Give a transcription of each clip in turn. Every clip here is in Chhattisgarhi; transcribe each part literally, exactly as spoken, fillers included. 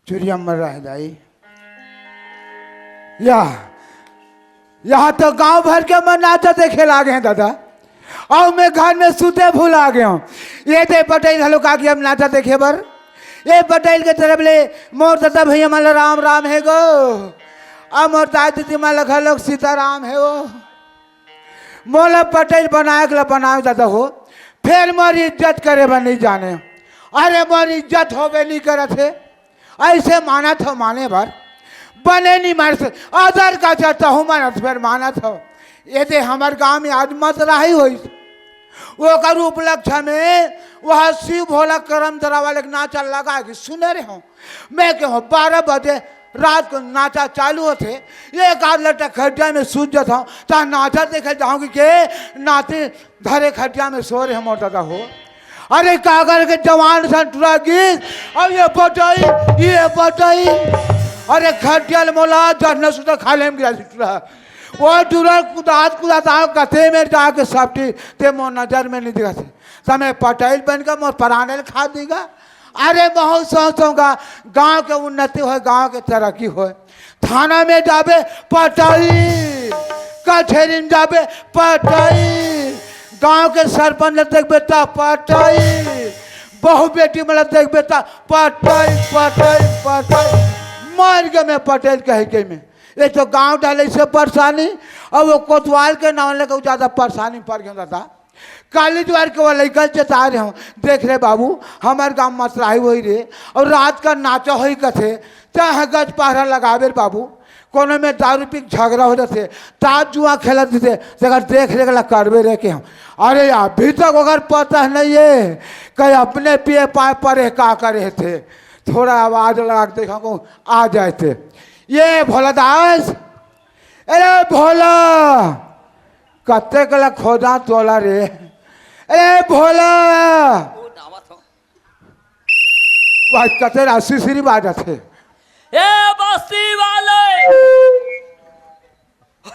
चुरिया मर रहा है दाई। या, यहाँ तो गांव भर के मन नाचा देखे लागे हैं दादा, अउ मैं घर में सुते भुला गे हंव। ये दे पटेल घलो का कि हम नाचा देखे बर। ये पटेल के तरफ ले मोर दादा भैया मन ला राम राम हे गो, अउ मोर दाई दीदी मन ला घलो सीताराम हे गो। मोला पटेल बनाए के ला बनाए दादा हो, फेर मोर इज्जत करे बर नहीं जाने। अरे मोर इज्जत होबे नहीं करत हे, ऐसे मानत हो माने बर बने नहीं मानत, अदर का चलता हूँ मानत फेर मानत हो। ये दे हमर गांव में आज मतराही होइस, ओकर उपलक्ष्य में वह शिव भोला करम दरा वाले के नाचा लगा के सुने रहे हो। मैं के हो बारह बजे रात को नाचा चालू होथे, एक आध लट्टा खटिया में सूत जात हूँ, त नाचा देखे जाऊंगी के नाती धरे खटिया में सो रहे मोर दादा हो। अरे काकर के जवान सन टुरा गीस, अब ये पटई, ये पटई। अरे खटिया ले मोला जहन सुता खाले में गिरा टुरा। वो टुरा कुदात कुदात आओ गते में जाके सपटी, ते मोर नजर में नहीं दिखा थे। समय पटेल बन के मोर पराने ले खा दीगा। अरे बहुत सोचूंगा, गांव के उन्नति होय, गांव के तरक्की होय। थाना में जाबे पटई, कचहरी में जाबे पटई, गांव के सरपंच ल देखबे त पटई, बहू बेटी मन ल देखबे त पटई, पटई, पटई। मर गे मैं पटेल कहे के में। एक तो गांव डाले से परेशानी, अउ वो कोतवाल के नाम लेके ज्यादा परेशानी पड़ गया दादा। काली द्वार के वो लइका ल चेता रहे हूँ, देख रे बाबू, हमर गांव मतराही होई रे, अउ रात का नाचा होई कथे, चाहे गज पहरा लगाबे रे बाबू, कोनो में दारू पी के झगड़ा हो जाथे, तात जुआ खेलत थे, तेकर देख रेख ला करबे रे के हम। अरे अभी तक ओकर पता नहीं है कि अपने पिए पाए परे का करे थे। थोड़ा आवाज लगा के देखा को आ जाए थे। ये भोला दास, अरे भोला, कतेक ला खोजा तोला रे। अरे भोला। ओ, दावत हो। भाई, कते राशि श्री बाजत हे। ए बस्ती वाले,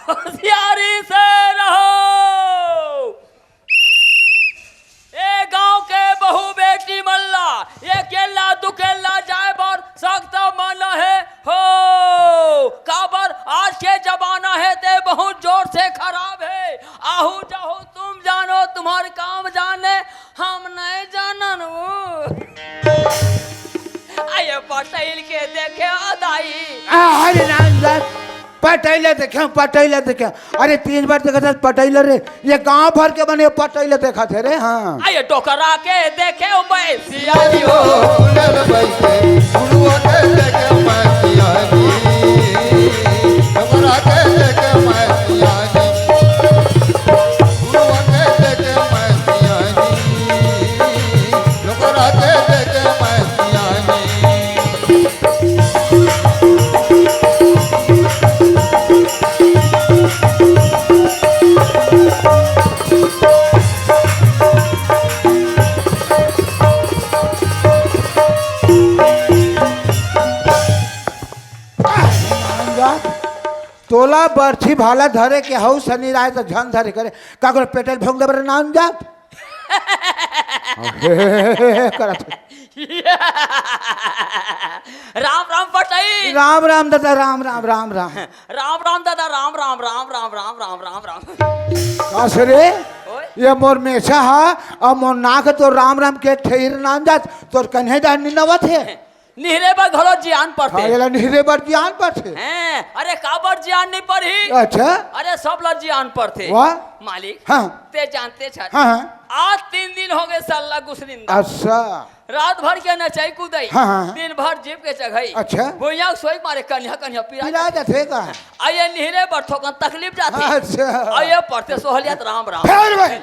होशियारी से रहो। ए गांव के बहू बेटी मन ला, ए केला दू केला जाए बर सख्त मना हे हो। काबर आज के जमाना हे ते बहुत जोर से खराब हे। आहू जाहू तुम जानो, तुम्हार काम जाने, हम नहीं जानन वो। आये पटेल के देखे ओ दाई। आ, हरे राम दास। पटेल देखे, पटेल देखे। अरे तीन बार देखा था पटेल रे, ये गांव भर के बने पटेल देखा थे रे। हाँ। आये डोकरा के देखे ओ बैसिया जी हो। तोला बरछी भाला धरे के हऊ सनी राय त झन धरे करे, काकरो पेटल भोंग दे बर नाम जात। करत हे। राम राम पटई। राम राम दादा, राम राम, राम राम। राम राम दादा, राम राम, राम राम, राम राम, राम राम। का से रे? ओए। ये मोर मेछा हा, अउ मोर नाक तो राम राम के ठेर नाम जात, तोर कन्हे डांडी नवत हे। निहरे बर घलो जियान परथे। हाँ, एला निहरे बर जियान परथे। हैं, अरे काबर जियान नहीं परही? अच्छा। अरे सब ला जियान परथे। वाह। मालिक, हाँ। ते जानते छस। हाँ, हाँ। आज तीन दिन हो गए सल्ला गुसरिंदा। अच्छा। रात भर के नचई कुदई। हाँ, हाँ, हाँ। दिन भर जीप के चघई। अच्छा। भुइयां सोई मारे कन्हा कन्हा पिरा पिरा जाथे। जाथे का? आ ये निहरे बर थोकन तकलीफ जाथे। अच्छा। आ ये परथे सोहलियत राम राम। फेर भाई।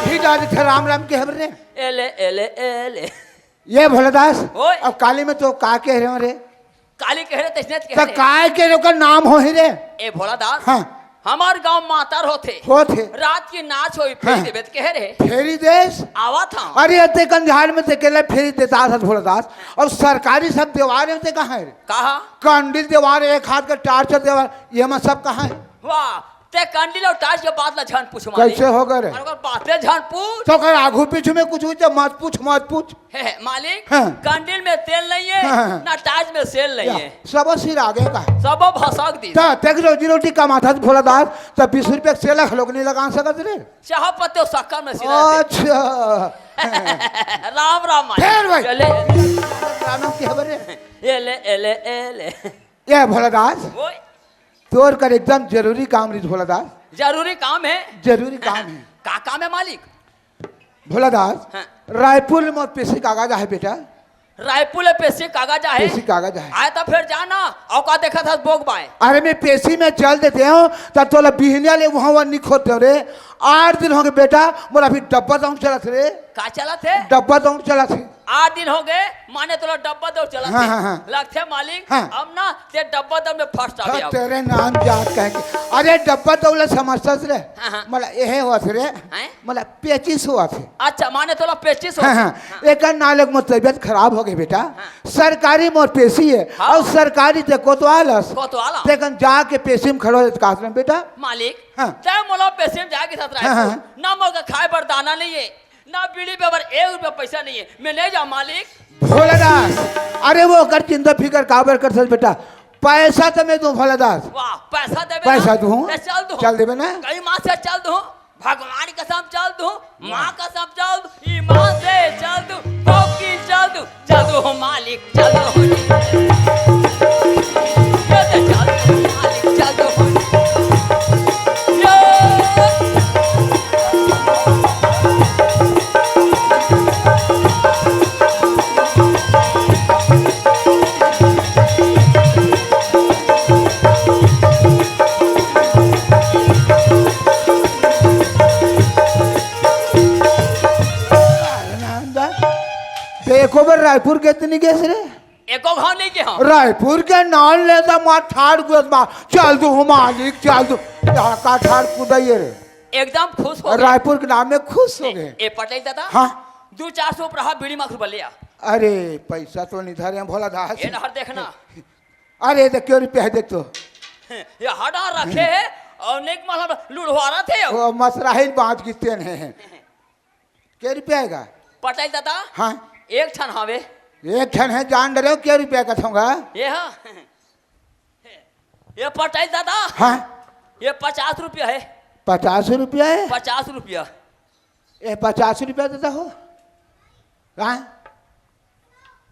ही जाथे राम राम के हमरे। एले, एले, एले। ये भोलादास, ओए। अब काली में तो का कह रहे हो रे? काली कह रहे, तइसने कह त रहे। काय के ओकर नाम होही रे? ए भोलादास, हाँ। हमर गांव मातर होथे। होथे। रात के नाच होई, फेरी हाँ। देबे त कहे रहे। फेरी देस? आवत हंव। अरे, अते कंझार में ते केला फेरी देता था भोलादास। अउ सरकारी सब देवार हे, ते कहाँ हे रे? कहाँ? कंडील देवार, एक हाथ के टार्च देवार, ये में सब कहाँ हे? वाह, ते कंडील अउ टार्च के बात ला झन पूछ मालिक। कइसे होगे रे? अरे ओकर बाते झन पूछ। त ओकर आगू पीछू में कुछ हुई त मत पूछ, मत पूछ। हे, हे, मालिक, हाँ। कंडील में तेल नइ हे, हाँ, हाँ। ना टार्च में सेल नइ हे। सबो सिर आगे का। सबो भसक दिस। त तें रोजी रोटी कमाथस भोलादास, त बीस रुपया के सेला घलोक नइ लगा सकत रे। चाह पत्ती अउ शक्कर में सिर आथे। अच्छा। राम राम मालिक। फेर भाई। चले। राम राम के हबर रे? ए ले, ए ले, ए ले। ए भोलादास। ओए। तोर कर एकदम जरूरी काम रहिस भोलादास। जरूरी काम हे? जरूरी काम हे। का काम हे मालिक? भोलादास, हाँ। रायपुर ले मोर पेशी कागज आहे बेटा। रायपुर ले पेशी कागज आहे? पेशी कागज आहे। आय त फेर जा ना, अउ का देखत हस बोग बाय? अरे मैं पेशी में चल देते हंव, त तोला बिहनिया ले उहां उहां निखोर देंव रे। आठ दिन होगे बेटा, मोर अभी डब्बा दौड़ चलत हे रे। का चलत हे? डब्बा दौड़ चलत हे। आठ दिन होगे, माने तोला डब्बा दौड़ चलत हाँ, हे। हाँ, हाँ। लगथे मालिक, हाँ। अब ना ते डब्बा दौड़ में फर्स्ट आबे हाँ, अब। तेरे नाम जात कहे के। अरे डब्बा दौड़ ला समझथस रे? हाँ, हाँ। मला एहे होवत रे। हैं? मला पेचिस होवत हे। अच्छा, माने तोला पेचिस हाँ, होवत हे। हाँ। हाँ। एकर नाले मोर तबियत खराब होगे बेटा। हाँ। सरकारी मोर पेशी हे हाँ। अउ सरकारी ते कोतवाल हस। कोतवाल हस। तेकन जाके पेशी में खड़ो रहे त काहत रहे बेटा। मालिक, हाँ। ते मोला पेशी में जाके साथ रहे हाँ, हाँ। ना मोर का खाए बर दाना नइ हे। ना बीड़ी पीए बर एक रुपया पैसा नइ हे, मैं नइ जांव मालिक। भोलादास, अरे वो ओकर चिंता फिकर काबर करथस बेटा, पैसा त मैं दूं भोलादास। वाह, पैसा देबे पैसा ना? दूं। त चल दूं। चल देबे ना? कई मां से चल दूं, भगवान कसम चल दूं, मां कसम चल दूं, ईमान से चल दूं, कोकी चल दूं। चल दो हो मालिक, चल दो हो। ये तो चल दो हो मालिक, चल दो हो। ये देखो बर रायपुर के इतनी गेस रे। एको घाव नइ गे हंव। रायपुर के नाम लेता मार ठाड़ गुदत मार, चल दू हो मालिक, चल दू। यहाँ का ठाड़ कुदाइए रे। एकदम खुश होगे। रायपुर के नाम में खुश होगे। ए पटेल दादा, हाँ। दू चार सौ रुपया बीड़ी माखुर बर ले आ। अरे पैसा तो नइ धरे हंव भोलादास। ए नहर देखना। अरे देख के रुपया हे देख तो। ये हटा रखे हे अउ नेक माला लुढ़वारत हे। वो मसराहिल बांच गिस्तेन हे। के रुपया हे गा? पटेल दादा, हाँ। एक ठन हवे। एक ठन हे, जान डरेंव, के रुपया कथंव गा? ये हा। ये पटेल दादा। हाँ। ये पचास रुपया हे। पचास रुपया हे? पचास रुपया। ये पचास रुपया देता हो? हाँ?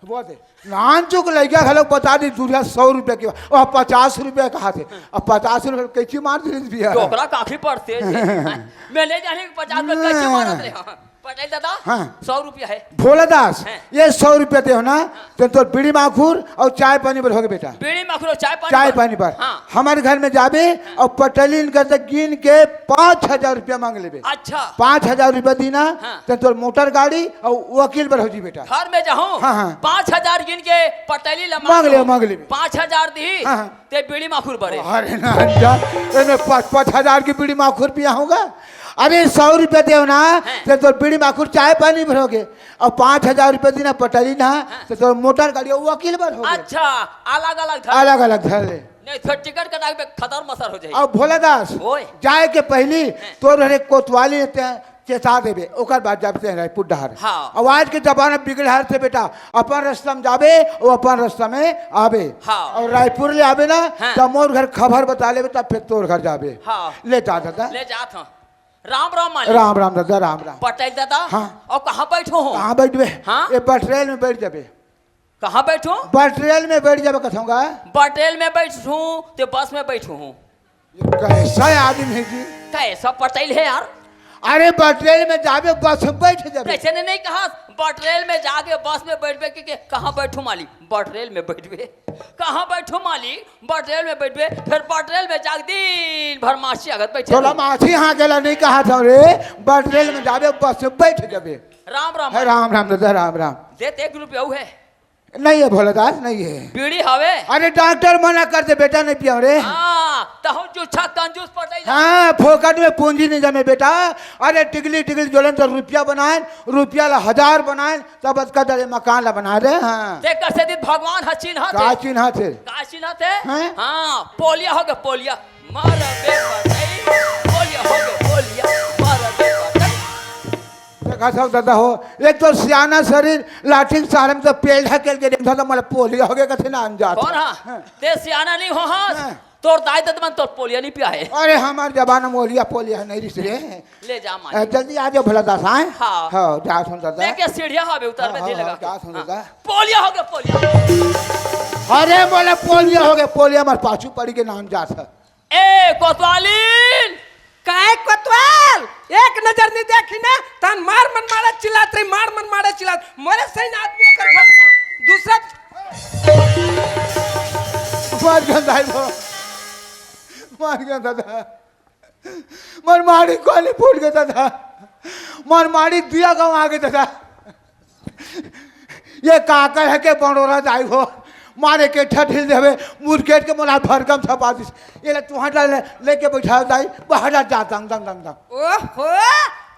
बोल दे। नानचुक लइका घलोक बता दी, दूरिहा सौ रुपया के, अउ पचास रुपया कहाथे। अब पचास रुपया कैंची मार दे भैया। डोकरा काखी पड़थे। मैं नइ जानेंव कि पचास रुपया कैंची मारत रहे। हाँ। पटेल दादा, हाँ। सौ रुपया हे। भोलादास, हैं? ये सौ रुपया दे हो ना, हाँ। त तोर बीड़ी माखुर अउ चाय पानी बर होगे बेटा। बीड़ी माखुर अउ चाय पानी चाय बर? पानी बर। हाँ। हमर घर में जाबे हाँ। अउ पटेलिन कर से गिन के पाँच हजार रुपया मांग लेबे। अच्छा। पाँच हजार रुपया दीना, हाँ। त तोर मोटर गाड़ी अउ वकील बर हो जी बेटा। घर में जाहूं, हाँ, हाँ। पाँच हजार गिन के पटेली ला मांग ले, मांग ले। पाँच हजार दी, हाँ, हाँ। ते बीड़ी माखुर बरे। अरे ना, जा, एमे पाँच, पाँच हजार की बीड़ी माखुर पिया होगा। अरे सौ रुपया देव ना, हैं। ते तोर बीड़ी माखुर चाय पानी भरोगे। अउ पाँच हजार रुपया दीना पटेली ना, हाँ। ते तोर मोटर गाड़ी अउ वकील बर होगे। अच्छा, अलग-अलग धर। अलग-अलग धर ले। नहीं, तो टिकट कटा के खतर मसर हो जाही। अउ भोलादास, ओए। जाए के पहिली हैं। तोर हरे कोतवाली ते चेता देबे, ओकर बाद जाबे ते रायपुर डहर। हाँ। अउ आज के जमाना बिगड़े हर से बेटा, अपन रस्ता में जाबे, अउ अपन रस्ता में आबे। हाँ। अउ रायपुर ले आबे ना, हाँ। त मोर घर खबर बता लेबे, तब फिर तोर घर जाबे। हाँ। ले जा दादा। ले जात हंव। राम राम मालिक। राम राम दादा, राम राम। पटेल दादा। हाँ। अउ कहाँ बैठो हो? कहाँ बैठबे? हाँ? ये बटरेल में बैठ जाबे। कहाँ बैठो? बटरेल में बैठ जाबे कथंव गा। बटरेल में बैठो हूँ, ते बस में बैठो हूँ। ये कैसा आदमी हे जी? कैसा पटेल हे यार? अरे बटरेल में जाबे, बस में बैठ जाबे। तइसने नइ कहा, बटरेल में जाके बस में बैठबे के, के कहाँ बैठो मालिक? बटरेल में बैठबे। कहाँ बैठो मालिक? बटरेल में बैठबे। फेर बटरेल में जाके दिन भर माछी हांकत बैठे तोला रहो। माछी हांके ला नइ कहा था रे, बटरेल में जाबे, बस में बैठ जाबे। राम राम हे भाई। राम राम दादा, राम राम। दे ते एक रुपया अउ हे। नहीं हे भोलादास, नहीं हे। बीड़ी हवे? अरे डॉक्टर मना कर दे बेटा, नहीं पिया रे। हाँ, तहु जुच्छा कंजूस पटई ला। हाँ, फोकट में पूंजी नहीं जमे बेटा। अरे टिकली टिकली जोड़न त रुपया बनाएन, रुपया ला हजार बनाएन, तब अतका दड़े मकान ला बनाए रे। हाँ। तेकर सेती भगवान ह चिन्हत हे। का चिन्हत हे? का चिन्हत हे? हैं? हाँ, पोलिया होगे, पोलिया। मर बे पतई, पोलिया होगे, पोलिया। मर बे पतई। देखा सब दादा हो, एक तो सियाना शरीर, लाठी के सहारे में तो पेल ढकेल के देखता तो मोला पोलिया होगे कथे ना अनजात। कौन हा? हाँ। ते सियाना नहीं हो, हाँ। हाँ। तोर दाई ददा मन तोर पोलिया नहीं पिया हे। अरे हमार जमाना में ओलिया पोलिया नहीं रिस रे। ले जा माई। ए, जल्दी आ जाओ भोलादास, आए? हाँ। हाँ, जा सुन दादा। देखे सीढ़िया हवे उतर में हाँ, धीरे हाँ, लगा। जा सुन हाँ। दादा। पोलिया होगे, पोलिया। अरे मोला पोलिया होगे, पोलिया हमार पाछू पड़ी के नाम जात हे। ए, कोतवालीन! काय कोतवाल? एक नजर नहीं देखी ना, तहन मार मन मारे चिल्लात रही, मार मन मारे चिल्लात। मोरे सही ना आदमी ओकर घर में। दूसरा मर गया दाई वो। मर गया दादा। मोर माड़ी कोली फूट गया दादा। मोर माड़ी दिया गाँव आ गया दादा। ये काकर हे के बंडोरा दाई हो, मारे के ठठिल देवे, मुरकेट के मोला भरकम छपा दिस। ये ले तुहां ले, लेके बैठा दाई, बहरा जा दंग दंग दंग दंग। ओहो,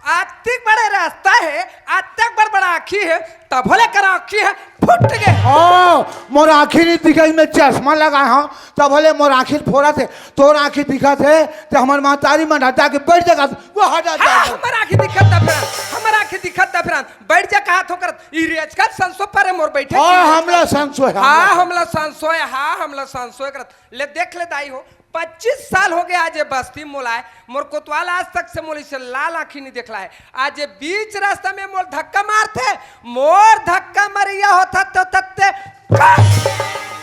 अतिक बड़े रास्ता हे, अतिक बड़ बड़ आँखी हे, तभो ले कर आँखी हे, फुट गे। ओ, मोर आँखी नहीं दिखे, मैं चश्मा लगाए हंव, तभो ले मोर आँखी फोड़त हे, तोर आँखी दिखत हे, ते हमर महतारी मन हटा के बैठ जगह, वो हटा हाँ, जा। हमर आँखी दिखत दफरान, हमर आँखी दिखत दफरान, बैठ जा कहा थोकर, ई रेचकत संसो परे मोर बैठे हाँ, की हमला संसो हे, हाँ, हमला हमला संसो हे, हाँ, हमला संसो हे करत। ले देख ले दाई हो, पच्चीस साल हो गए आज ये बस्ती मोला हे, मोर कोतवाल आज तक से मोला इसे लाल आँखी नहीं देखला हे। आज ये बीच रास्ता में मोर धक्का मारथे, मोर धक्का मरिया होता तो तत्ते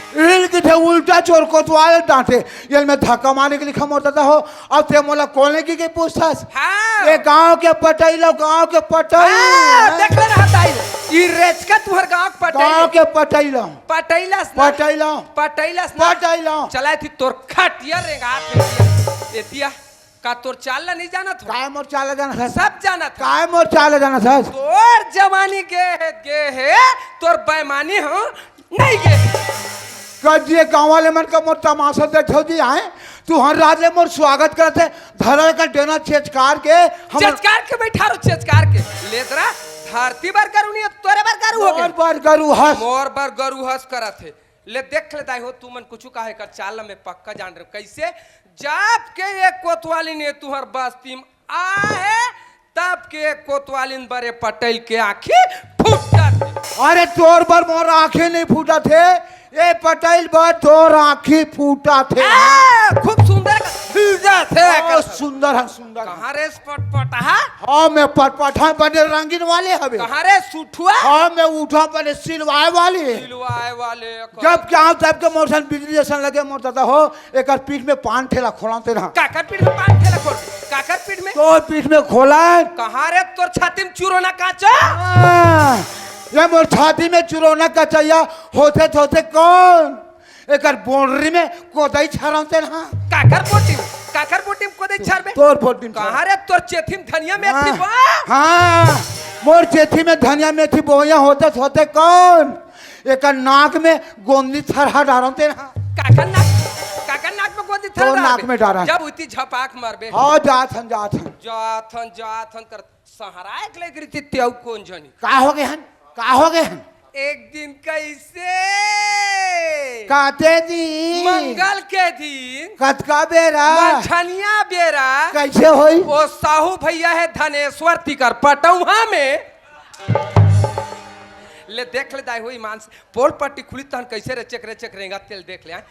इल किथे उल्टा चोर कोतवाल डांटे। ये मैं धक्का मारने के लिखा मोर दादा हो, अब ते मोला कोने की के पूछथस? हाँ। ये गांव के पटैलो, गांव के पटैल। हाँ, देख ले रहा दाई, ई रेचका तुहर गांव के पटैल। गांव के पटैलो। पटैलस ना? पटैलो। पटैलस ना? पटैलो। चला थी तोर खटिया रेंगा एतिया। का तोर चाल ला नहीं जानत हो? काय मोर चाल ला जानत हस? सब जानत हस। काय मोर चाल ला जानत हस? तोर जवानी गे हे, गे हे, तोर बेईमानी हो नहीं गे हे। कद ये गाँव वाले मन का मोर तमाशा देखो जी आए, तू हर रात ले मोर स्वागत करत हे, धरा का डेना चेचकार के, हम चेचकार के बैठा रो, चेचकार के। ले जरा, धरती बर गरु नहीं हे, तोरे बर गरु हो गे। मोर बर गरु हस। मोर बर गरु हस करत हे। ले देख ले दाई हो, तुमन कुछु कहे कर चाल ल मैं पक्का जान रहे हो। कैसे? जब के एक कोतवालिन ये तुहर बस्ती में आहे, तब के एक कोतवालिन बरे पटैल के आँखी फूटत हे। अरे तोर बर मोर आँखी नहीं फूटत हे, ये पटैल बर तोर आँखी फूटत हे। आ, खूब सुंदर का फूटत हे। ओ, सुंदर है, सुंदर है। कहाँ रे पटपटहा? हाँ, मैं पटपटहा बने रंगीन वाले हवे। कहाँ रे सुठुआ? हाँ, मैं उठा बने सिलवाए वाले। सिलवाए वाले। जब क्या हो, तब के मोर सन बिजली जैसन लगे मोर दादा हो, एकर पीठ में पान ठेला खोला तेरा। काकर पीठ में पान ठेला खोल? काकर पीठ में? तोर पीठ में खोला। कहाँ रे तोर छाती में चुरोना काचा? हाँ, ये मोर छाती में चुरोना कचैया होते होते कौन? एकर बोंडरी में कोदई छरौते ना। काकर बोटी में? काकर बोटी में कोदई छरबे? तोर बोटी में। कहाँ रे तोर चेथी में धनिया मेथी हाँ, बो? हाँ, मोर चेथी में धनिया मेथी बोया होते होते कौन? एकर नाक में गोंदी थरहा डारौते ना। काकर नाक, काकर नाक में गोंदी थरहा तोर नाक डारबे? में डारा। जब उती झपाक मारबे। हाँ, जात हन, जात हन। जात हन, जात हन कर सहराए के लेकर ती तेऊ कौन जानी? का हो गए हन? का हो गए हन? एक दिन कैसे? काते दिन? मंगल के दिन। कतका बेरा? मंझनिया बेरा। कैसे होई? ओ साहू भैया हे धनेश्वर तिकर पटौहा में। ले देख ले दाई हो ईमान से। पोल पट्टी खुली तहन कैसे रे चेक रे चेक रेंगा तेल देख ले आए।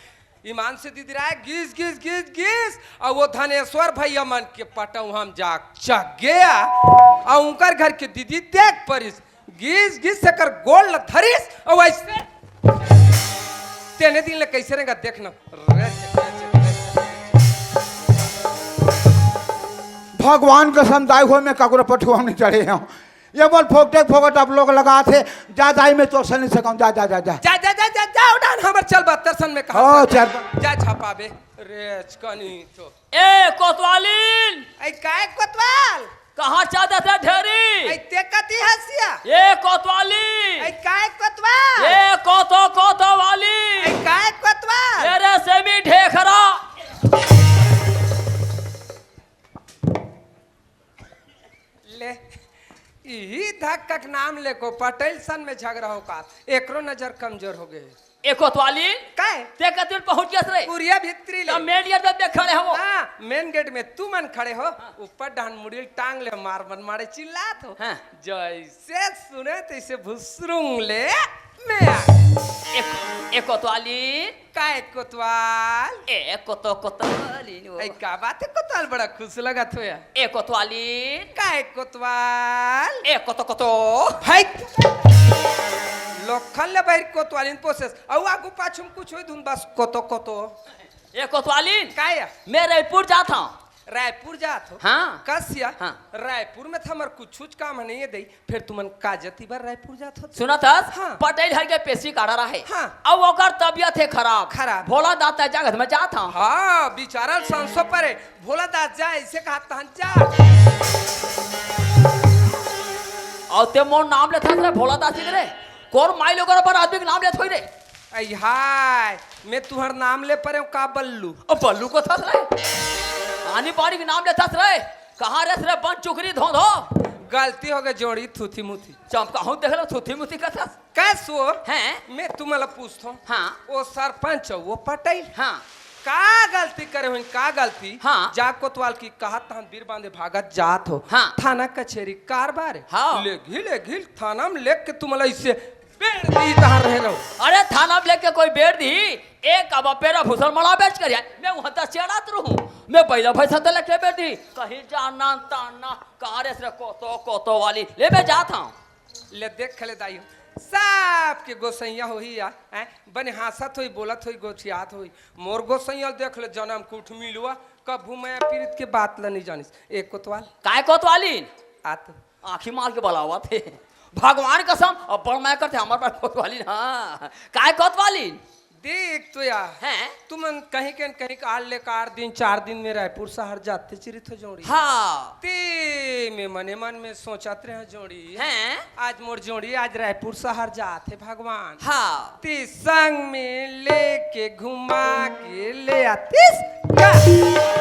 ईमान से दीदी राय गीस, गीस, गीस, गीस, अउ वो धनेश्वर भैया मन के पटौहा म जा चघ गया, अउ उनकर घर के दीदी देख परिस, गीस, गीस से कर गोड़ ल धरिस, अउ ऐसे तेने दिन ले कैसे रेंगा देखना। भगवान कसम दाई हो, मैं ककरो पटौहा नहीं चढ़े हूँ। ये बोल फोकटे फोकट आप लोग लगात हे, जा दाई मैं तोर से नहीं सकम, जा, जा, जा, जा। जा, जा, जा, जा, जा, उठान हमर चल बत्तर सन में कहा हाँ, से? चल। जा छपाबे। रेचकनी तो। ए, कोतवालिन! ऐ काय कोतवाल? कहाँ चादत हे ढेरी? ऐ ते कती हसिया? ए कोतवाली! ए काय कोतवाल? ए कोतो कोतो वाली! ए काय कोतवाल? ए रे सेमी ढेखरा! ले, इही धक्का के नाम लेको पटेल सन में झगड़ा हो का, एकरो नजर कमजोर हो गए। ए कोतवाली, काय? ते कतिल पहुंच गयस रे? कुरिया भितरी ले। त मेन गेट में खड़े हो। हाँ, मेन गेट में तुमन खड़े हो। हाँ। ऊपर डहन मुड़ी ल टांग ले, मार मन मारे चिल्लात हो। हाँ। जैसे सुने तैसे भुसरुंग ले मैं आ गए। ए, ए कोतवाली। काय कोतवाल? ए कोतो कोतवाली नो। ए, का बात है कोतवाल, बड़ा खुश लगत हो यार। ए कोतवाली। काय कोतवाल? ए कोतो कोतो। भाई, लोखन ले बहिर कोतवालिन पोसेस। अउ आगू पाछू में कुछ होई धुन बस कोतो कोतो। ए कोतवालिन। काय? मैं रायपुर जात हूँ। रायपुर जात हो? हाँ। कस या? हाँ। रायपुर में तो हमर कुछ काम नहीं है दई, फिर तुमन का जती बर रायपुर जात हो? सुनत हस? हाँ। पटेल हर के पेशी काढ़ा रहे। हाँ। अउ ओकर तबियत है खराब। खराब। भोला दास जगत में जात हूँ। हाँ, बिचारा संसो परे। भोला दास जा, ऐसे कहा तहन जा। अउ ते मोर नाम लेथस रे, भोला दास जी रे। कोन माई लोगन पर आदमी के नाम लेत होई रे? अई हाय, मैं तुहर नाम ले परे हूँ का बल्लू? अब बल्लू कोथस रे? आनी बाड़ी के नाम लेथस रे? कहाँ रेस रे बन चुकरी धोंधो? गलती हो गई जोड़ी थूथी मुथी। चमका हूँ देख लो थूथी मुथी कथस। कैसो? हैं? मैं तुम्हाला पूछता हूँ। हाँ। वो सरपंच वो पटेल। हाँ। का गलती करे हुई, का गलती? हाँ। जा कोतवाल की कहत तहन बीर बांधे भागत जात हो। हाँ। थाना कचेरी कारबार। हाँ। ले घी, ले घी, थाना में लेके तुम्हाला इससे बेड़ दी तहां रहे रहो। अरे थाना में लेके कोई बेड़ दी, एक अब पेरा भूसल मड़ा बेच कर यार, मैं वहां तक चढ़ात रहूं, मैं बैला भैंसा तले के बेड़ दी, कहीं जाना ताना, कारे से कोतो, कोतो वाली, ले मैं जात हूं। ले देख ले दाई हो, सबके गोसैया होही या, हैं? बने हाँसत होई, बोलत होई, गोठियात होई। मोर गोसैया देख ले, जनम कुठ मिलुआ, कभू मैं पीरित के बात ल नहीं जानिस। एक कोतवाल। काय कोतवालिन? आत। आँखी मार के बलावत हे। भगवान कसम, अब्बड़ मैं करते हमर पर कोतवालिन। हाँ, काय कोतवालिन? देख तो यार, हैं? तुमन कहीं के न कहीं काल ले कार दिन, चार दिन में रायपुर शहर जाते चिरित हो जोड़ी। हाँ। ते में मने मन में सोचत रहे जोड़ी। हैं? आज मोर जोड़ी, आज रायपुर शहर जात हे भगवान। हाँ। ते संग में लेके घुमा के ले आतिस का?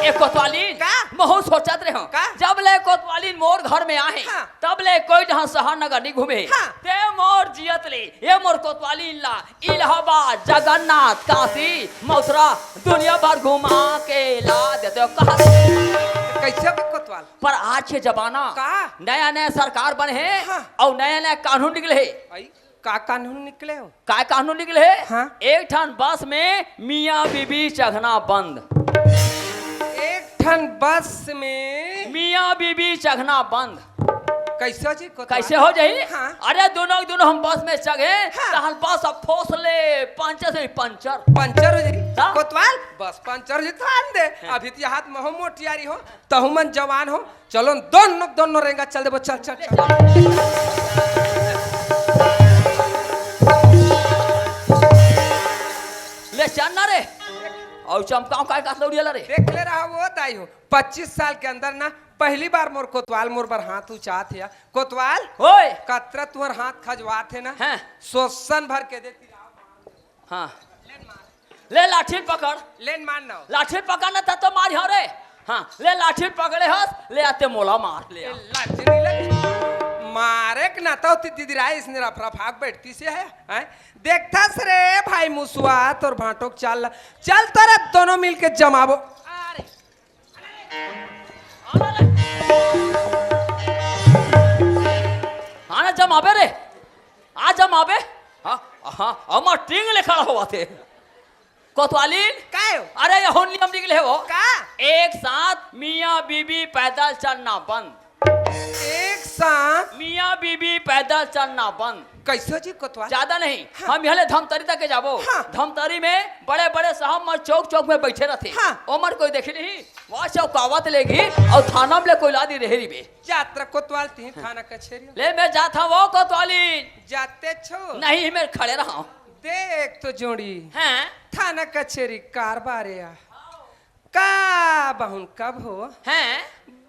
ए कोतवालिन, का? महू सोचत रहे हो। का? जब ले कोतवालिन मोर घर में आहे, हाँ। तब ले कोई जहाँ शहर नगर नहीं घूमे। हाँ। ते मोर जियत ले, ये मोर कोतवालिन ला इलाहाबाद, जगन्नाथ, काशी, मथुरा, दुनिया भर घुमा के ला देते हो। कहा कैसे भी कोतवाल? पर आज के जमाना का? नया नया सरकार बने हैं हाँ। और नया नया कानून निकले हैं। आई, का कानून निकले हो? का कानून निकले है? हाँ। एक ठन बस में मियाँ बीबी चघना बंद। एक ठन बस में मियाँ बीबी चघना बंद। कैसे जी कोतवाल? कैसे हो जाई? हाँ। अरे दोनों दोनों हम बस में चघे, हाँ। तहन बस अब फोस ले पंचर से पंचर। पंचर हो जाई। हाँ। कोतवाल बस पंचर जी थान दे। हाँ। अभी तो हाथ में हो मोटियारी हो, तहु मन जवान हो, चलो न, दोनों, दोनों रेंगा चल देबो, चल, चल, चल। ले चल ना रे। और चमकाओ काय का दौड़िया ला रे। देख ले रहा वो दाई हो, पच्चीस साल के अंदर ना पहली बार मोर कोतवाल मोर बर हाथ उचात हे। कोतवाल, ओए। कतरा तुहर हाथ खजवात हे ना, हाँ। शोषण भर के देती रहा। हाँ। ले लाठी पकड़। लेन मार ना। लाठी पकड़ ना, तब तो मार हो रे। हाँ, ले लाठी पकड़े हस, ले आते मोला मार ले ए, आ। लाठी नहीं लगी। मारे के ना तो होती दीदी राय इसने रफ रफ हाक बैठती से है, हैं? देखता से रे भाई मुसुआ तोर भांटो के चाल, चल तोरा दोनों मिल के जमाबो। अरे। आना ले। आना जमाबे रे। आ जमाबे। हाँ, हाँ, अमा टींग ले खड़ा हुआ थे। कोतवालिन? काय हो? अरे, ये हो नियम निकले हो। का? एक साथ मियाँ बीबी पैदल चलना बंद। एक साथ? मियाँ बीबी पैदल चलना बंद। कैसे जी कोतवाल? ज्यादा नहीं, हाँ। हम यहाँ ले धमतरी तक के जाबो। हाँ। धमतरी में बड़े-बड़े साहब मन चौक-चौक में बैठे रहते। हाँ। ओमन कोई देखे नहीं, वहाँ चौकावत लेगी और थाना में ले कोई लादी रहे रिबे। जात्रा कोतवाल ती हाँ। थाना कचेरी। ले मैं जात हूँ वो कोतवालिन। जाते छो? नहीं, मैं खड़े रहा। देख तो जोड़ी। हैं? थाना कचेरी कारबार या। का बहुन कब हो? हैं?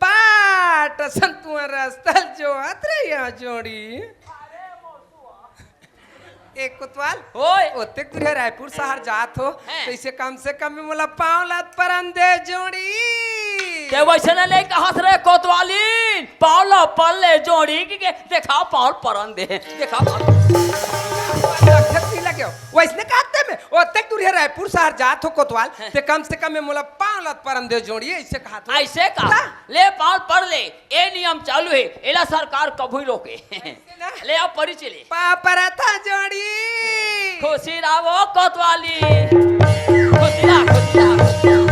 बाट असन तुहर रस्ता ल जोहत रहिया जोड़ी। ए कोतवाल, ओए। ओतेक दूर हे रायपुर शहर जात हो, हैं। त इसे कम से कम में मोला पाँव लात परन दे जोड़ी। ते वइसने नइ कहस रे कोतवालिन, पाँव ला पर ले जोड़ी कि के, देखा पाँव परन दे, देखा पाँव। अच्छा, पी लगे हो। वइसने कहत हे में, ओतेक दूर हे रायपुर शहर जात हो कोतवाल, हैं। ते कम से कम में मोला पाँव लात परन दे जोड़ी, अइसे कहत हो। अइसे कहा। ला। ले पाँव पर ले, ए नियम चालू हे, एला सरकार कभू नइ रोके। ना? ले आ परिचय ले। पाँव परत हँव जोड़ी। खुशी रहा वो कोतवाली। खुशी रहा, खुशी रहा, खुशी रहा।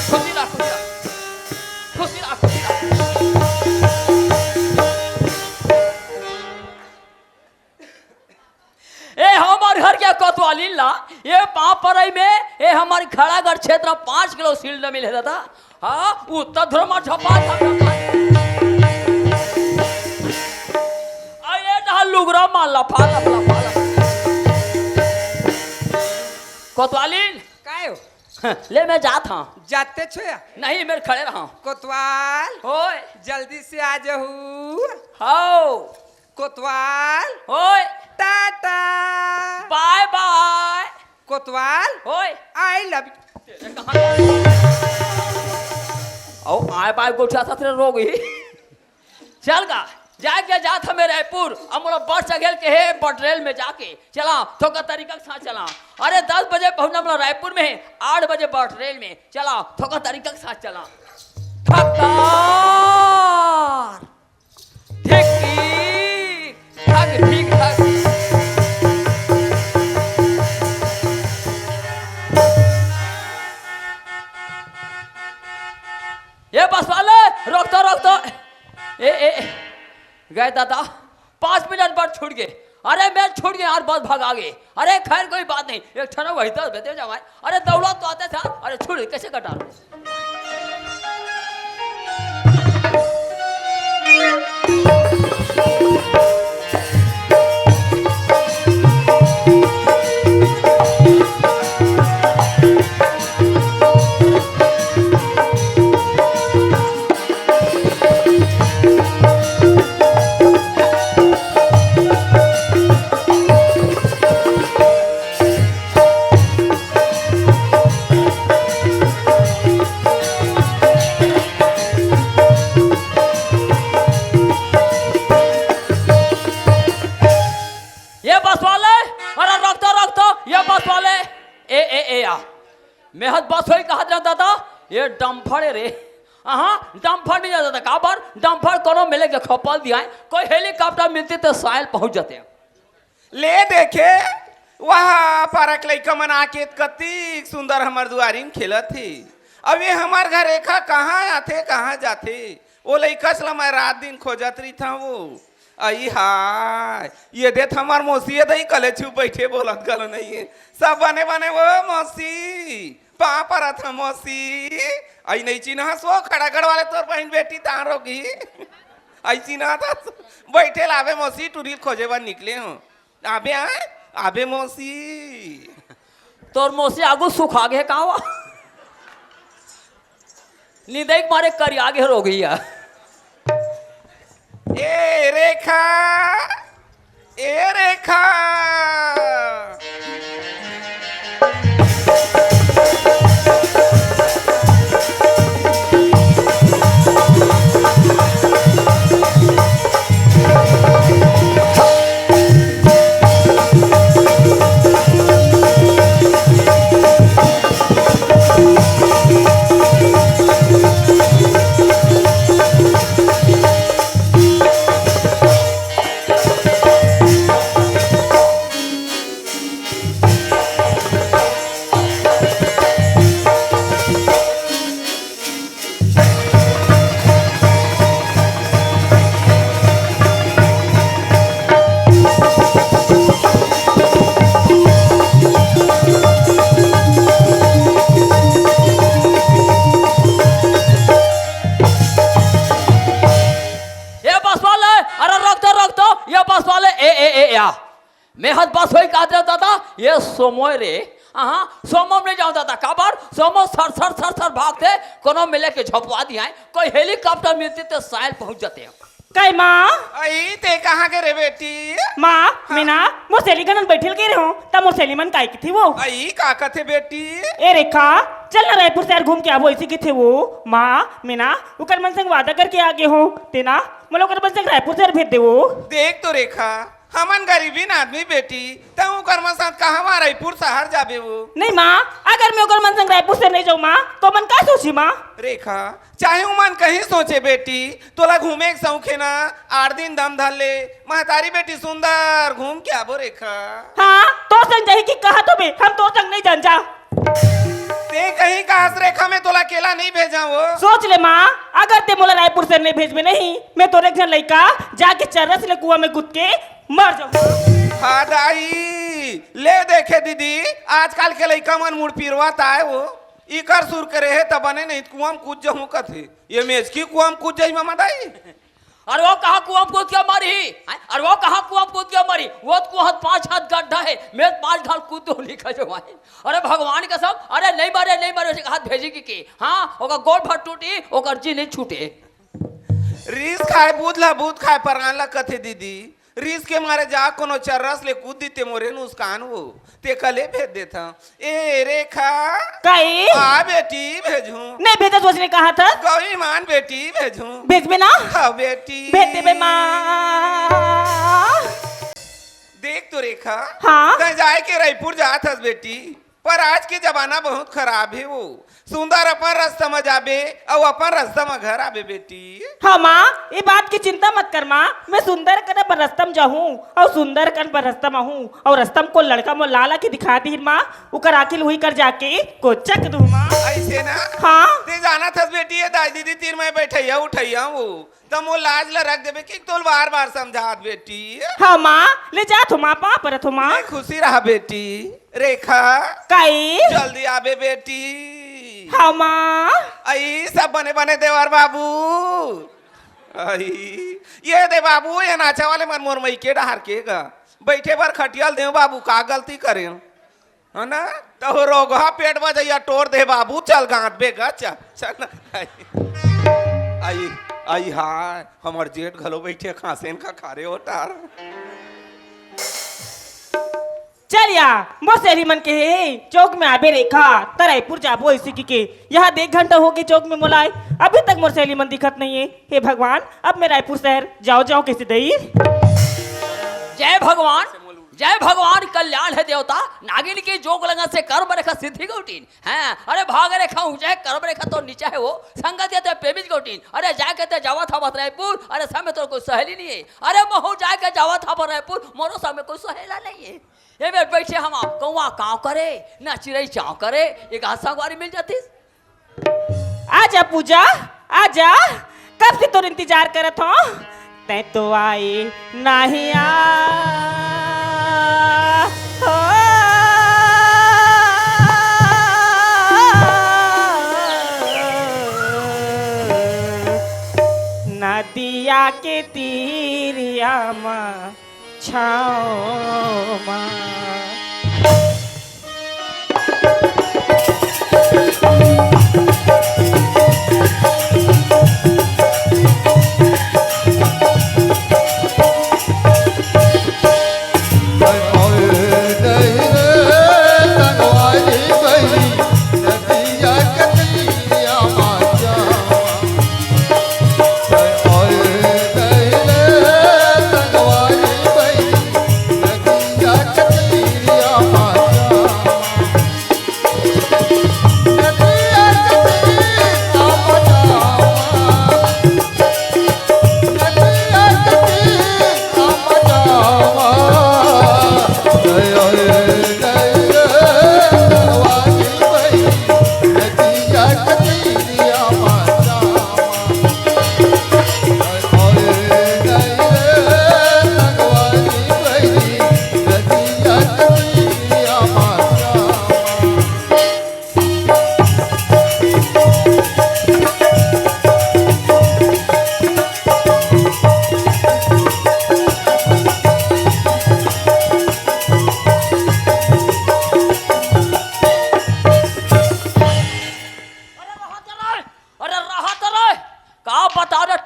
खुशी रहा, खुशी रहा। खुशी रहा, खुशी रहा। ए हमर घर के कोतवाली ला, ए पाँव परई में, ए हमर खड़ागढ़ क्षेत्र पाँच किलो सील न मिले दादा। हाँ, उत्तर ध्रुव में झपा झपा। आ ए डहा लुगरा मा लफा लफ लफा लफ। कोतवाली, काय हो? ले मैं जात हँव। जाते छो या? नहीं, मेर खड़े रहा। कोतवाल, ओए। जल्दी से आ जाहू। हाओ। कोतवाल। ओए। टाटा। बाय बाय। कोतवाल। ओए। I love you। अउ आय बाय गोठियाथस रे रोगही। चल गा, जाके जात हँव मैं रायपुर, अब मोला बस चघेल के हे बटरेल में जाके चला, थोका तरीका के साथ चला। अरे दस बजे पहुँचना मोला रायपुर में हे, आठ बजे बटरेल में चला, थोका तरीका के साथ चला। थकान। ठीक, ठीक, ठीक, ठीक। ये बस वाले, रोक तो, रोक तो। ए, ए, ए, गए दादा, पाँच मिनट बर छूट गे। अरे, मैं छूट गे यार, बस भगा गे। अरे, खैर, कोई बात नहीं, एक ठन वही तो दे जावाय। अरे, दौड़त तो आते थे, अरे, छूट गे, कइसे कटा लूँ? ये बस वाले, अरे रोक तो, रोक तो, ये बस वाले, ए, ए, ए, आ। मैं हद बस होई कहत रहा दादा, ये डम्फर हे रे। अहाँ, डम्फर नइ जाय दादा, काबर? डम्फर कोनो मिले के खपल दिया है, कोई helicopter मिलती त शायद पहुँच जाते। ले देखे, वहाँ पारक लइका मन आके कतिक सुंदर हमर दुआरी म खेलत हे। अब ये हमर घर रेखा कहाँ आथे, कहाँ जाथे? ओ लइका ला मैं रात दिन खोजत रहिथँव वो। अई हाय, ये देख हमर मौसी, ये दई कले छुप बइठे, बोलत घलो नइ हे। सब बने बने वो मौसी, पाँव परत हँव मौसी। अई नइ चिन्हस वो खड़ागढ़ वाले तोर बहिन बेटी तार होगी। अई चिन्हत हस, बइठे ला आबे मौसी, टुरी ल खोजे बर निकले हँव। आबे आय, आबे मौसी। तोर मौसी आगू सुखा गे का वा? निंदई के मारे करिया गे रोगही। ए रेखा, ए रेखा। ये बस वाले, अरे रोक तो, रोक तो, ये बस वाले, ए, ए, ए, या। मैं हद बस होई कहत रहा दादा, ये समय रे, हाँ, सोमो में नहीं जाऊँ दादा, काबर? सोमो सर सर सर सर भागथे, कोनो मिले के झपवा दिया है, कोई हेलीकॉप्टर मिलती तो शायद पहुँच जाते हैं। कई माँ? अई, ते कहाँ गे रे बेटी? माँ, हाँ। मैं ना मोर सहेली गनन बैठल गे रहूँ, त मोर सहेली मन काय किथे वो? अई, का कथे बेटी? ए रेखा, चल ना रायपुर शहर घूम के आबो, ऐसे किथे वो। माँ, मैं ना ओकर मन संग वादा करके आ गे हूँ, ते ना मोला ओकर मन संग रायपुर शहर भेज दे वो। देख तो रेखा, हमन गरीबीन आदमी बेटी, तहूँ ओकर मन साथ कहवाँ रायपुर शहर जाबे वो। नहीं माँ, अगर मैं ओकर मन संग रायपुर शहर नहीं जाऊँ माँ, तो मन का सोची माँ? रेखा, चाहे उमन कहीं सोचे बेटी, तोला घूमे के शौक हे ना, आठ दिन दम धर ले, महतारी बेटी सुंदर घूम के आबो रेखा। हाँ, तोर संग जाही कि कहा तो बे, हम तोर संग नहीं जान जा। ते कहीं कहास रेखा, मैं तोला अकेला नहीं भेजा वो। सोच ले माँ, अगर ते मोला रायपुर शहर नहीं भेजबे नहीं, मैं तोरे एक झन लइका जाके चरस ले कुआं में कूद के मर जाऊँ। हाँ दाई, ले देखे दीदी, आजकल के लइका मन मुड़ पिरवा ताय वो। इकर सुर करे हे त बने नहीं, कुआं में कूद जाहूं कथे। ये मेजकी कुआं में कूद जाही मामा दाई। अरे वो कहाँ कुआं में कूद के मरही? हैं? अरे वो कहाँ कुआं में कूद के मरही? वो तो कुआं पाँच हाथ गड्ढा है, मैं पाँच घाल कूद दो लिखा जो है। अरे भगवान कसम, अरे नहीं मरे, नहीं मरे, उसे हाथ भेजी की, की? हाँ, ओकर गोड़ भर टूटी, ओकर जी नहीं छूटे। रीस खाए, बूद ला बूद खाए, परान ला कथे दीदी। रीस के मारे जा कोनो चर्रस ले कूद दिते मोरे नुकसान वो। ते कले भेज देथा। ए रेखा। काई? आ बेटी भेजूं। नहीं भेजा, सोच ने कहा था। गौरी मान बेटी भेजूं। भेजबे ना? हाँ बेटी। भेज देबे माँ। देख तो रेखा। हाँ? तैं जाए के रायपुर जात हस बेटी। पर आज के जमाना बहुत खराब हे वो। सुंदर अपन रस्ता म जाबे अउ अपन रस्ता म घर आबे बेटी। हाँ माँ, ये बात की चिंता मत कर माँ, मैं सुंदर कन अपन रस्ता म जाहूँ अउ सुंदर कन अपन रस्ता म आहूँ। अउ रस्ता म को लड़का मोर ला ला के दिखा दिहिन माँ, उकर आँखी ल उही कर जाके कोचक दूँ माँ। अइसे ना? हाँ। ते जानत हस बेटी, ये दाई दीदी तीर मैं बैठइया उठइया हूँ। त मोर लाज ल रख देबे कि तोल बार-बार समझात बेटी। हाँ माँ, ले जात हो माँ, पाँव परत हो माँ। ले खुशी रहा बेटी। रेखा। काई? जल्दी आबे बेटी। हाँ माँ। अई सब बने बने देवर बाबू। अई, ये दे बाबू, ये नाचा वाले मन मोर मइके डहार के गा। बइठे बर खटिया ल देव बाबू, का गलती करेंव? है ना? त वो रोगहा पेट बजइया टोर दे बाबू, चल गांठ बेगा, चल, चल ना। आई, आई, आई हाय, हमर जेठ घलो बइठे खांसेन का खारे ओटार। चल या, मोर सहेली मन के हे, चौक में आबे रेखा, त रायपुर जाबो ऐसे की के। यहाँ देख घंटा हो गए चौक में मोला आए, अभी तक मोर सहेली मन दिखत नहीं है। हे भगवान, अब मैं रायपुर शहर जाओ जाओ कैसे दई? जय भगवान, जय भगवान, कल्याण हे देवता। नागिन के जोग लगा से कर्म रेखा सिद्धि गौटीन। हाँ, अरे भाग रेखा ऊंचा हे, कर्म रेखा तो नीचा हे वो। संगत ये ते प्रेमित गौटीन। अरे जाके ते जावत हवत रायपुर, अरे समय तोर कोई सहेली नहीं है। अरे महू जाके जावत हवत रायपुर, मोरो समय कोई सहेला नहीं है। ये बेर बैठे हम कौवा कांव करे, ना चिरई चांव करे, एक आध संगवारी मिल जातिस। आजा पूजा, आजा, कब से तोर इंतजार करत हौं। तैं तो आए नाही आ, हो। नदिया के तीरिया मा छाँव मा।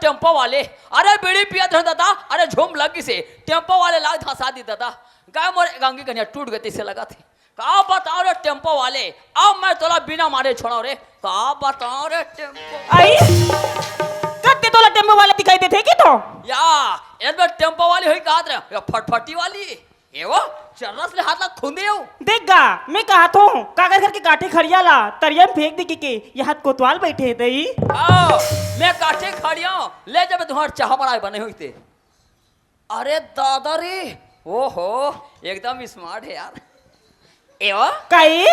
टेम्पो वाले, अरे बीड़ी पियत रहे दादा, अरे झूम लग गिसे, टेम्पो वाले लाग धंसा दी दादा। गाय मोर एक अंगी कनिया टूट गई तइसे लगत हे। का बताओ रे टेम्पो वाले, अब मैं तोला बिना मारे छोड़ो रे। का बताओ रे टेम्पो आई, कत्ते तोला टेम्पो वाले दिखाई देथे कि तो? या, एन में टेम्पो वाली होई कहत रहे, या फटफटी वाली। ए वो, चर्रस ले हाथ ला खूंदे हो। देख गा, मैं कहत हूँ, काकर घर के काठे खड़िया ला तरिया में फेंक दे के, के ये हाथ कोतवाल बैठे हे दई। आओ, मैं काठे खड़िया हूँ, ले जब तुम्हार चाह बनाए बने हुई थे। अरे दादा रे, ओहो, एकदम स्मार्ट है यार। ए वो, काई?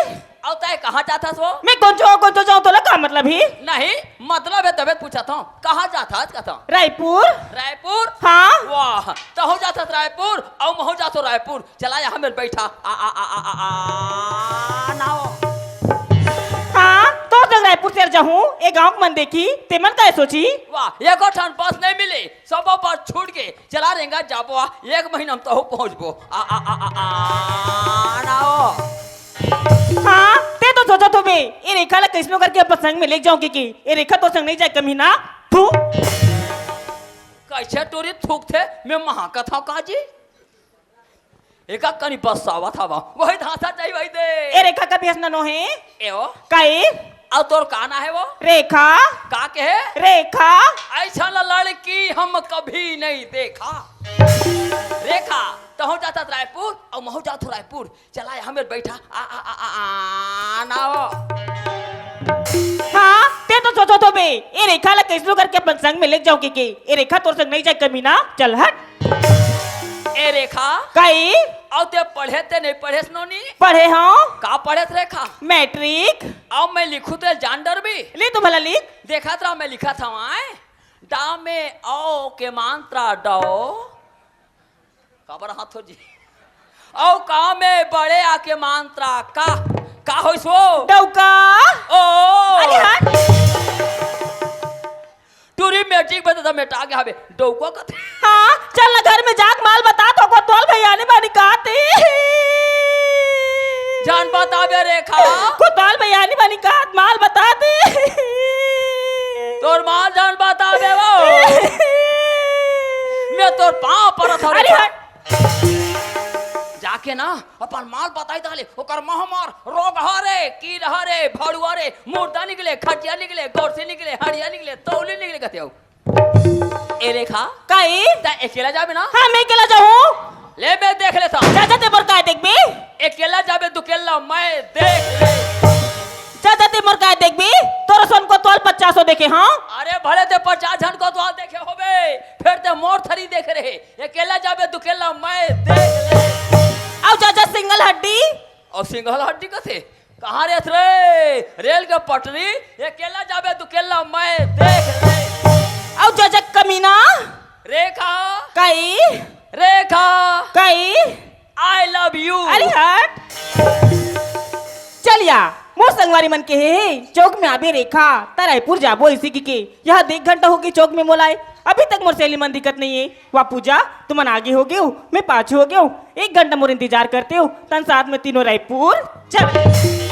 अब तय कहाँ जात हस वो? मैं कौन चो, कौन चो जाऊँ, तोला का मतलब ही? नहीं, मतलब है तबे पूछत हूँ, कहाँ जात हस कहत हूँ? रायपुर। रायपुर? हाँ। वाह, तहूँ जात हस रायपुर, अउ महूँ जात हूँ रायपुर। चला यहाँ मेर बैठा। आ, आ, आ, आ, आ, आ, ना हो। हाँ, तो जब रायपुर से जाहूँ, ए गाँव के मन देखी, ते मन काय सोची? वाह, एको ठन बस नहीं मिली, सब बस छूट के। चला रेंगा जाबो, आ, एक महीना में तहूँ पहुँचबो। आ, आ, आ, आ, आ, ना हो। हाँ, ते तो सोचत होबे, ए रेखा ला कइसनो करके अपन संग में लेके जाऊँ के, के ए रेखा तोर संग नहीं जाए कमीना, थू। कैसे टूरी थूकथे, मैं महाकथा का जी? एका कनी बसावत हवा, वही धांसा जाई वही दे। ए रेखा कभी हंसना नो है? ए ओ? काई? अउ तोर का ना है वो? रेखा। का के है? रेखा। ऐसा ल लड़की हम कभी नहीं देखा। रेखा, तहूँ जात हस रायपुर, अउ महूँ जात हूँ रायपुर। चला, यहाँ मेर बैठा। आ, आ, आ, आ, आ, ना हो। हाँ, ते तो सोचत होबे, ए रेखा ला कइसनो करके अपन संग में लेके जाऊँ के, के? ए रेखा तोर संग नहीं जाए कमीना, चल हट। ए रेखा। काई? अउ ते पढ़े ते नहीं पढ़ेस नोनी? पढ़े हूँ। का पढ़ेस रेखा? मैट्रिक। अउ मैं लिखूँ ते जान डरबी? ले तो भला लिख। देखत रहा मैं लिखत हूँ आए। डा में अउ के मात्रा डौ। काबर हाथ हो जी? अउ का में बड़े आ के मात्रा का? का होइस वो? डौका। ओ। अरे हट। टूरी मैट्रिक में तो मेटा गया हवे, डौका कथे। हाँ, चल ना घर में जाके माल बता तो कोतवाल भैया आनी बानी कहत हे। जान बताबे रेखा। कोतवाल भैया आनी बानी कहत माल बता दे। तोर माल जान बताबे वो। मैं तोर पाँव परत हूँ अरे रेखा। हट। जाके ना अपन माल बताई ताले, ओकर महमार रोग हरे, कील हरे, भड़ुआ रे, मुर्दा निकले, खटिया निकले, गोरसी निकले, हड़िया निकले, तौली निकले कहते हो। ए रेखा, काई? तैं अकेला जाबे ना? हाँ, मैं अकेला जाहूँ। ले, मैं देख लेथँव। जा, जा, तैं मोर काय देखबे? अकेला जाबे, दुकेला मैं देख ले। जा, जा, तैं मोर काय देखबे? तोर सन कोतवाल पचासो देखे हँव। अरे, भले तैं पचास झन कोतवाल देखे होबे, फेर तैं मोर थरी देखे रहे। अकेला जाबे, दुकेला मैं देख ले। अउ जा, जा, सिंगल हड्डी। अउ सिंगल हड्डी कथे? कहाँ रेहेस रे? रेल के पटरी, अकेला जाबे, दुकेला मैं देख ले। अउ जा, जा, कमीना। रेखा। काई? रेखा। काई? I love you। अरे हट। चल या, मोर संगवारी मन कहे हे, चौक में आबे रेखा, त रायपुर जाबो अइसे कहिके। यहाँ देख घंटा होगे चौक में मोला आए, अभी तक मोर सहेली मन दिखत नहीं हे। वाह पूजा, तुमन आगे होगे हो, मैं पाछू होगे हँव। एक घंटा मोर इंतजार करते हो, तहन साथ में तीनों रायपुर चल।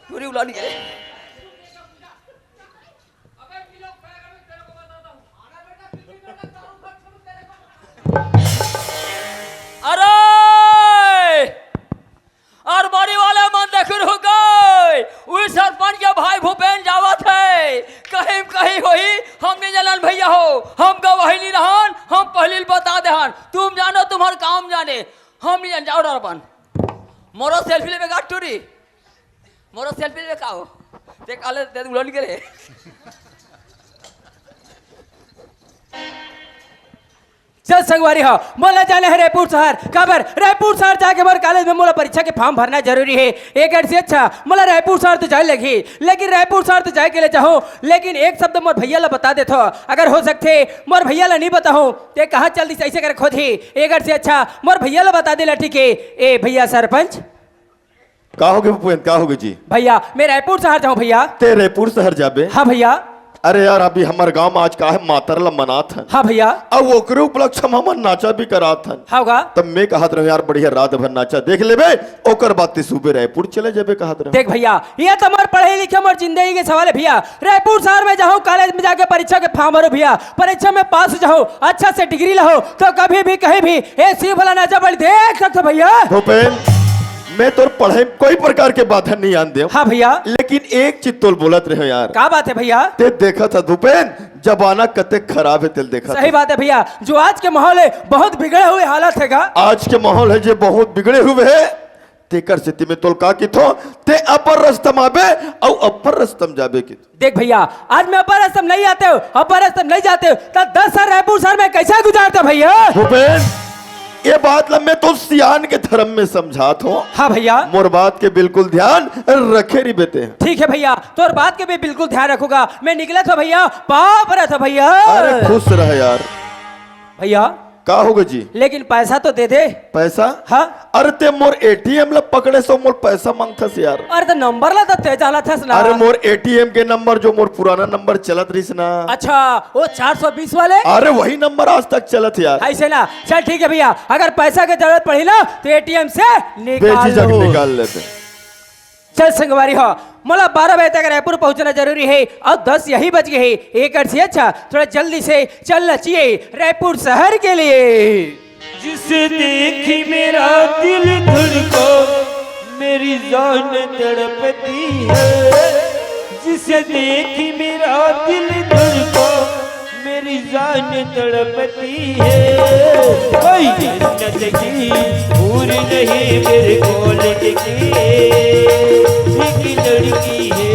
पूरी उलानी है। अरे! अरे मरी वाले मन देख रुक गए। उही सरपंच के भाई भूपेन जावत हे। कहीं कहीं होही, हम नहीं जानन भैया हो। हम गवाही नहीं रहन, हम पहली बता देहन। तुम जानो तुम्हार काम जाने। हम नहीं जान, जाओ डरबन। मोरो सेल्फी लेबे का टूरी? मोरो सेल्फी लेबे का हो? देख, आले, दे उड़ा निकले। चल संगवारी हो, मोला जाना हे रायपुर शहर। काबर? रायपुर शहर जाके मोर कॉलेज में मोला परीक्षा के फॉर्म भरना जरूरी हे। एकर से अच्छा मोला रायपुर शहर तो जाए लगही, लेकिन रायपुर शहर तो जाए के ले चाहूँ, लेकिन एक शब्द मोर भैया ला बता देथो, अगर हो सकथे मोर भैया ला नहीं बताहूँ ते कहाँ चल दिस ऐसे कर खोदही। एकर से अच्छा मोर भैया ला बता दे ला, ठीक हे? ए भैया सरपंच, का होगे भूपेंद्र, का होगे जी? भैया, मैं रायपुर शहर जाहूँ भैया। ते रायपुर शहर जाबे? हाँ भैया। अरे यार, अभी हमर गांव में आज का हे, मातर ला मनात हन। हाँ भैया। अउ ओकरे उपलक्ष्य में हमन नाचा भी करात हन। हाँ गा। तब मैं कहत रहूं यार, बढ़िया रात भर नाचा देख लेबे, ओकर बाद ते सुबह रायपुर चले जाबे कहत रहूं। देख भैया, ये तो मोर पढ़े लिखे, मोर जिंदगी के सवाल हे भैया। रायपुर शहर में जाहूँ, कॉलेज में जाके परीक्षा के फॉर्म भरूँ भैया, परीक्षा में पास हो जाहूँ, अच्छा से डिग्री लहूँ, तो कभी भी कहीं भी ए शिव भोला नाचा बलि देख सकथो भैया। भूपेंद्र, मैं तोर पढ़ाई में कोई प्रकार के बाधा नहीं आन देव। हाँ भैया। लेकिन एक चीज तोल बोलत रहेंव यार। का बात हे भैया? ते देखत हस भूपेंद्र, जमाना कतेक खराब हे, तेल देखत सही हस। बात हे भैया, जो आज के माहौल हे, बहुत बिगड़े हुए हालत हे गा। आज के माहौल हे जे बहुत बिगड़े हुए हे, तेकर सेती मैं तोल का किथों, ते अपन रस्ता म आबे अउ अपन रस्ता म जाबे किथों। देख भैया, आज मैं अपन रस्ता म नहीं आतेंव, अपन रस्ता म नहीं जातेंव, त दस साल रायपुर शहर में कैसे गुजारतेंव भैया? भूपेंद्र, ये बात ला मैं तो सियान के धर्म में समझात हों। हाँ भैया। मोर बात के बिल्कुल ध्यान रखे रहिबे ते। ठीक हे भैया, तोर बात के भी बिल्कुल ध्यान रखूंगा। मैं निकलत हों भैया, पाँव परत हों भैया। अरे खुश रह यार। भैया। का होगे जी? लेकिन पैसा तो दे दे। पैसा? हाँ। अरे ते मोर एटीएम ला पकड़े हस, मोर पैसा मांगथस यार। अरे तो नंबर ला तो ते जानत हस ना। अरे मोर एटीएम के नंबर जो मोर पुराना नंबर चलत रहिस ना। अच्छा, वो चार सौ बीस वाले? अरे वही नंबर आज तक चलत हे यार। ऐसे ना, चल ठीक हे भैया, अगर पैसा के जरूरत पड़ही ना तो एटीएम से निकाल बेझिझक लो। निकाल लेते। चल संगवारी हो, मोला बारह बजे तक रायपुर पहुंचना जरूरी हे अउ दस यही बज गे हे। एकर से अच्छा थोड़ा जल्दी से चलना चाहिए रायपुर शहर के लिए। जिसे देखी मेरा दिल धड़को, मेरी जान तड़पती है। जिसे देखी मेरा दिल धड़को, मेरी जान तड़पती है। कोई जन्नत की हूर नहीं मेरे कॉलेज की एक लड़की है।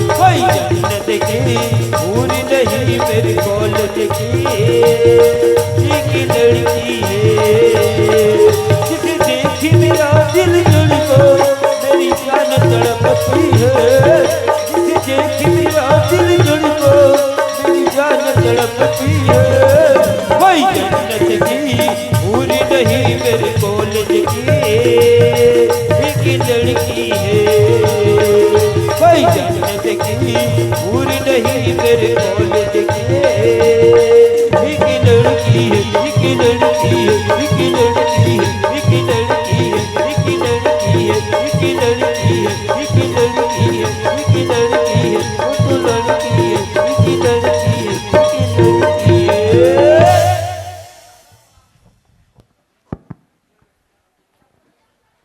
कोई जन्नत की हूर नहीं मेरे कॉलेज की एक लड़की है। जिसे देखी मेरा दिल धड़को, मेरी जान तड़पती है। जिसे देखी मेरा दिल धड़को, मेरी जान तड़पती है। कोई जन्नत की हूर नहीं मेरे कॉलेज की एक लड़की है। कोई जन्नत की हूर नहीं मेरे कॉलेज की एक लड़की है, एक लड़की है, एक लड़की है, एक लड़की है, एक लड़की है, एक लड़की है, एक लड़की है, एक लड़की है, वो तो लड़की है, एक लड़की है, एक लड़की है।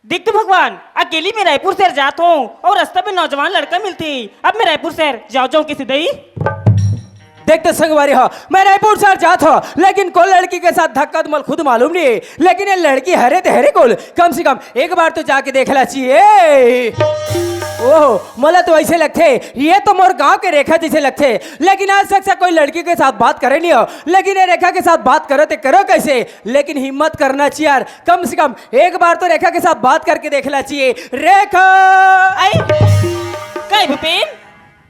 देख तो भगवान, अकेली में रायपुर शहर जात हों अउ रस्ता में नौजवान लड़का मिलथे। अब मैं रायपुर शहर जाऊं, जाऊं कइसे दई? देख तो संगवारी हो, मैं रायपुर शहर जात हों, लेकिन कोन लड़की के साथ धक्का तो मोला खुद मालूम नहीं हे, लेकिन ये लड़की हरे ते हरे कोन, कम से कम एक बार तो जाके देख ला चाहिए। ओहो, मोला तो ऐसे लगथे, ये तो मोर गांव के रेखा जैसे लगथे, लेकिन आज तक से कोई लड़की के साथ बात करे नहीं हों, लेकिन ये रेखा के साथ बात करो ते करो कैसे? लेकिन हिम्मत करना चाहिए यार, कम से कम एक बार तो रेखा के साथ बात करके देखना चाहिए। रेखा! आई? कई भूपेन?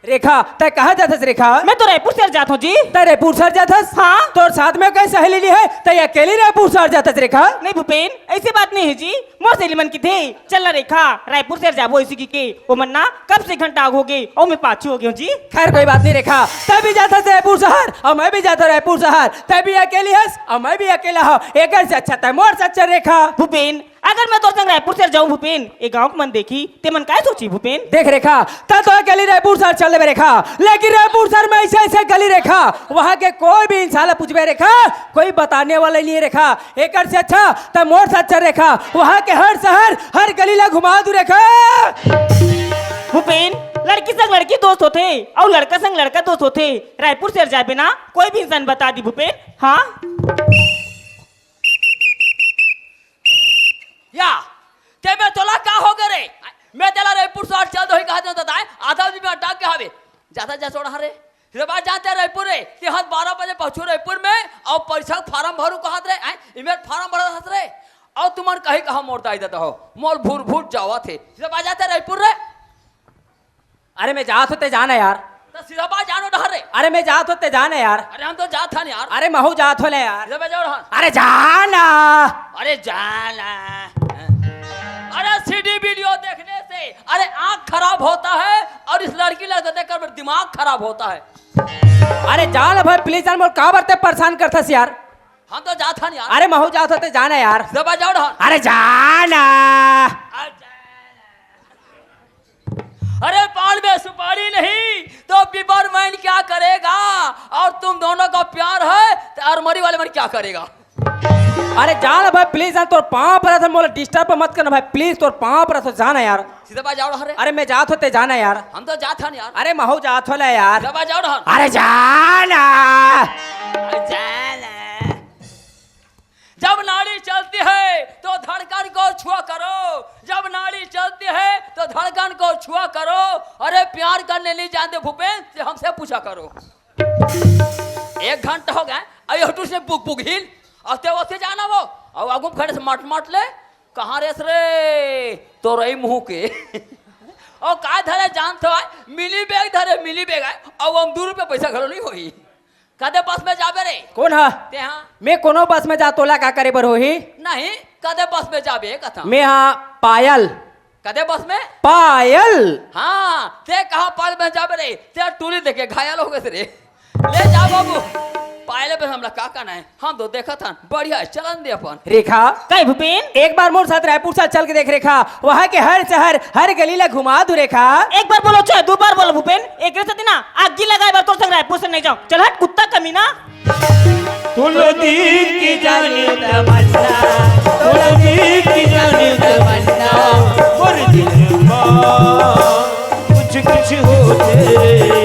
रेखा, तैं कहाँ जाथस रेखा? मैं तो रायपुर शहर जात हों जी। तैं रायपुर शहर जाथस? हाँ। तोर साथ में कोई सहेली नहीं हे? तैं अकेली रायपुर शहर जाथस रेखा? नहीं भूपेन, ऐसी बात नहीं हे जी। मोर सहेली मन किथे, चल ना रेखा, रायपुर शहर जाबो ऐसे कहिके। ओमन ना कब से घंटा आग होगे अउ मैं पाछू होगे हों जी। खैर कोई बात नहीं रेखा, तैं भी जाथस रायपुर शहर अउ मैं भी जाथों रायपुर शहर। तैं भी अकेली हस अउ मैं भी अकेला हों, एकर से अच्छा तैं मोर साथ चल रेखा। भूपेन, अगर मैं तोर संग रायपुर शहर जाऊं भूपेन, ए गांव के मन देखही, ते मन काय सोचही भूपेन? देख रेखा, तैं तो अकेली रायपुर शहर चल देबे रेखा, लेकिन रायपुर शहर में ऐसे ऐसे गली रेखा, वहां के कोई भी इंसान ला पूछबे रेखा, कोई बताने वाला नहीं हे रेखा। एकर से अच्छा तैं मोर साथ चल रेखा, वहां के हर शहर, हर गली ला घुमा दूं रेखा। भूपेन, लड़की संग लड़की दोस्त होथे अउ लड़का संग लड़का दोस्त होथे। रायपुर शहर जाबे ना, कोई भी इंसान बता दी भूपेन। हाँ। या, ते में तोला का होगे रे? मैं तेला रायपुर शहर चल देहूं कहा देता दाई, आता जा छोड़ा रे। सिधबा जाते रइपुर रे, ते हर बारह बजे पहुंचू रइपुर में, अउ परीक्षा के फारम भरू कहत रे, आय, इमेर फारम भरत हस रे, अउ तुमन कहीं कहा मोर दाई ददा हो, मोर भूर भूर जावत हे। सिधबा जाते रइपुर रे। अरे मैं जात हों ते जाना यार। तो सिधबा जानो डहर रे। अरे मैं जात हों ते जाना यार। अरे हम तो जात हन यार। अरे महू जात हों ले यार। सिधबा जाओ डहर। अरे जाना। अरे जाना। अरे सीडी वीडियो देखने से अरे आंख खराब होता है और इस लड़की लड़का देखकर मेरा दिमाग खराब होता है। अरे जाना भाई, प्लीज जाना, मोर काबर ते परेशान करथस यार। हम तो जात हन यार। अरे महू जात हों ते जाना यार। सिधबा जाओ डहर। अरे जाना। अरे जाना। अरे पान में सुपारी नहीं तो पीपर मैन क्या करेगा? और तुम दोनों का प्यार है तो आर्मरी वाले मन क्या करेगा? अरे जाना भाई, प्लीज जाना, तोर पाँव परत हों, मोला डिस्टर्ब मत करना भाई, प्लीज, तोर पाँव परत हों, जाना यार। सिधबा जाओ डहर रे। अरे मैं जात हों ते जाना यार। हम तो जात हन यार। अरे महू जात हों ले यार। सिधबा जाओ डहर। अरे जाना। अरे जाना। जब नाड़ी चलती है तो धड़कन को छुआ करो, जब नाड़ी चलती है तो धड़कन को छुआ करो। अरे प्यार करने नहीं जानते भूपेंद्र से हमसे पूछा करो। एक घंटा हो गया, अरे हटू से बुक बुक हिल, अब ते ओसे जाना वो, अब आगू में खड़े से मट मट ले, कहाँ रेस रे, तो रही मुंह के। और का धरे जानत हो, मिनी बैग धरे, मिनी बैग आय, अब हम दू रुपया पैसा घलो नहीं होही। कदे बस में जाबे रे? कोन हा? ते हा? मैं कोनो बस में जा, तोला का करे बर होही? नहीं, कदे बस में जाबे कथा? मैं हा पायल। कदे बस में? पायल। हाँ, ते कहा पायल में जाबे रे? ते टूरी देखे घायल हो गए रे। ले जा बाबू, पायल में हमला का करना है? हम तो देखत हन, बढ़िया है, चलन दे अपन। रेखा। कई भूपेन? एक बार मोर साथ रायपुर साथ चल के देख रेखा, वहाँ के हर शहर, हर गली ला घुमा दू रेखा। एक बार बोलो चाहे दू बार बोलो भूपेन, एक सेती ना आगी लगाए बर तोर संग रायपुर से नहीं जाओ। चल हट कुत्ता कमीना। तोला देख के जाने तमन्ना, तोला देख के जाने तमन्ना, मोर दिल मा कुछ कुछ होथे।